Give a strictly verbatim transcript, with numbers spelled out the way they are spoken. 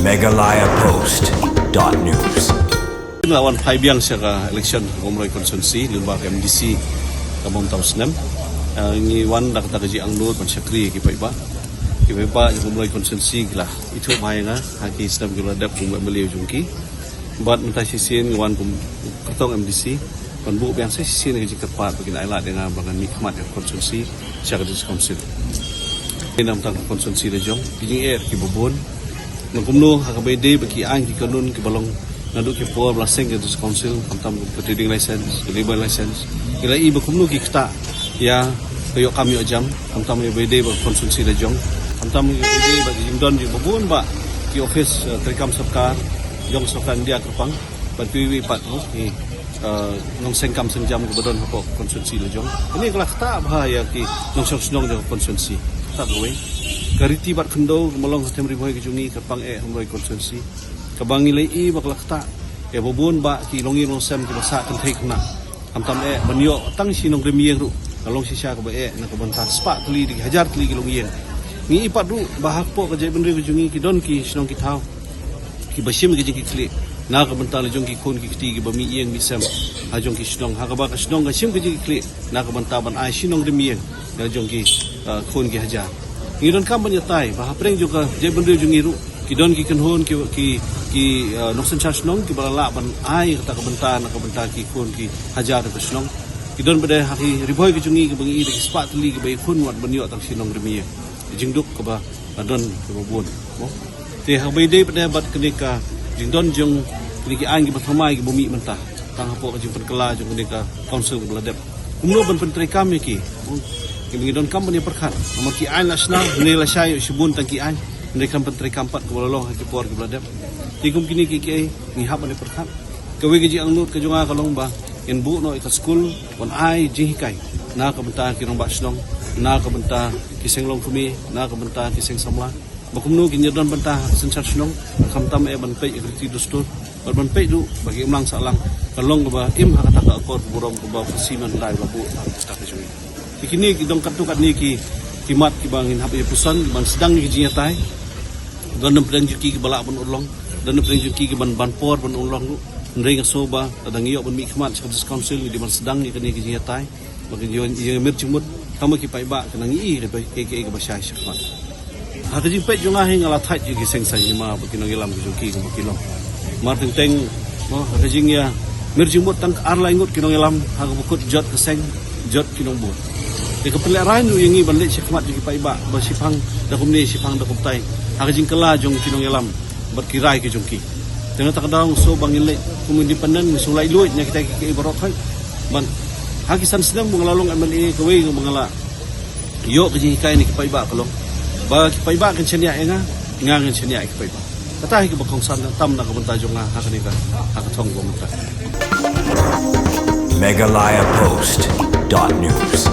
Meghalaya Post dot news. Ngi la wan phai biang sha ka election ka Umroi constituency lyngba ka M D C ka bynta u snem. Eh, ngi wan da kata ka jingangnud ban shakri ki paidbah. Ki paidbah jong Umroi constituency ki la ithuh bha ïa nga ha ki snem ki la dep kum u M L A jong ki. Bad mynta shisien ngi wan kum kyrtong M D C ban buh biang sa shisien ka jingkyrpad ba kin ailad ïa nga ba ngan mihkhmat ïa ka constituency sha ka District Council. Ïa namar ka constituency la jong ki jingeh kiba bun. Nang kumno ha kaba ïadei bad ki aiñ ki kanun kiba long naduh ki por ba la seng ka District Council, khamtam ka trading license, ka labour license. Ngi la i ba kumno ki ktah ïa ka ïoh kam ïoh jam, khamtam ïa ba ïadei bad constituency la jong, khamtam ïa ba ïadei bad ki jingdon jingba bun bah ki office, eh, treikam sorkar jong sorkar India kyrpang. Bad kiwei pat, no, ki, eh, nongseng kam seng jam kiba don hapoh constituency la jong. Kane ka la ktah bha ïa ki nongshong shnong jong constituency. Ktah kawei. Ka riti bad khyndew kiba long ha Them Ri Bhoi ka jong ngi kyrpang eh ha Umroi constituency, kaba ngi la i ba ka la ktah ïa ba bun bah ki longïing longsem kiba sah kynthei khynnah. Khamtam eh ban ïoh tang shi nongrim ïing ruh ka long shisha kaba eh na ka bynta spah tylli da ki hajar tylli ki longïing. Ngi i pat ruh ba hapoh ka jaitbynriew ka jong ngi ki don ki shnong ki thaw kiba shim ki jingkitkhlieh na ka bynta la jong ki khun ki kti kiba mih ïing mih sem ha jong ki shnong, ha kaba ka shnong ka shim ki jingkitkhlieh na ka bynta ban ai shi nongrim ïing na la jong ki, uh, khun ki hajar. Ngi donkam ban ïatai ba hapdeng jong ka jaitbynriew jong ngi ruh ki don ki kynhun ki, ki, ki, uh, nongsynshar shnong kiba la lah ban ai kata ka bynta na ka bynta ki khun ki hajar ka shnong. Ki don pat de ha ki Ri Bhoi ka jong ngi kiba ngi i da ki spah tylli kiba ïakhun wat ban ïoh tang shi nongrim ïing. Ka jingduk kaba la don kaba bun, mo. Te ha kaba ïadei pat de bad kane ka jingdon jong kine ki aiñ kiba thymmai kiba mih mynta tang hapoh ka jingpynkylla jong kane ka council kaba la dep. Kumno ban pyntreikam ïa ki, mo? Kiba ngi donkam ban ïa pyrkhat. Namar ki aiñ la shna, hynrei la shai ïoh shibun tang ki aiñ, hynrei kan pyntreikam pat kaba la long ha ki por kiba la dep. Te kum kine ki, ki ngi hap ban ïa pyrkhat. Kawei ka jingangnud ka jong nga ka long ba ngin buh noh ïa ka skul ban ai jinghikai na ka bynta ki rangbah shnong, na ka bynta ki seng longkmie, na ka bynta ki seng samla, ba kumno kin ïa don bynta ha ka synshar shnong, khamtam eh ban peit ïa ka riti dustur bad ban peit ruh ba ka imlang sahlang kan long kaba im ha kata ka akor ka burom kaba u Khasi Mandalay u la buh ha kata ka jong ngi. Te kine ki don katto katne ki, ki mat kiba ngin hap ïa puson ban sdang ïa ki jingïatai. Don napdeng jong ki kiba lah ban urlong, don napdeng jong ki kiban ban por ban urlong ruh. Hynrei nga sngew ba lada ngi ïoh ban mihkhmat sha ka District Council ngi dei ban sdang ïa kane ka jingïatai. Ba ka jong ïa mir jingmut tang ba ki paidbah kin nang ïohi ïa kaei kaei kaba shai shakhmat. Ha ka jingpeit jong nga hi nga la thait ïa ki seng saiñ hima bad ki nongïalam ki jong ki kumba ki long. Mar teng teng, mo, ha ka jingïa mir jingmut tang ar lai ngut ki nongïalam ha kaba kut jot ka seng, jot ki nongbud. Te ka pynlehrain ruh ïa ngi ban leit shakhmat jong ki paidbah ba shiphang da kumne shiphang da kumtai ha ka jingkylla jong ki nongïalam bad ki rai ki jong ki. Te na kata ka daw nga sngew ba ngin leit kum independent, nga sngew laitluid na kita kiei kiei baroh hi. Ban ha ki san snem ba nga la long M L A kawei kaba nga la ïoh ka jinghikai na ki paidbah ka long ba ki paidbah kin shaniah ïa nga, nga ngin shaniah ïa ki paidbah. Kata hi kaba kongsan tam na ka bynta jong nga ha kane ka, ha ka thong kaba mynta. Meghalaya Post dot news.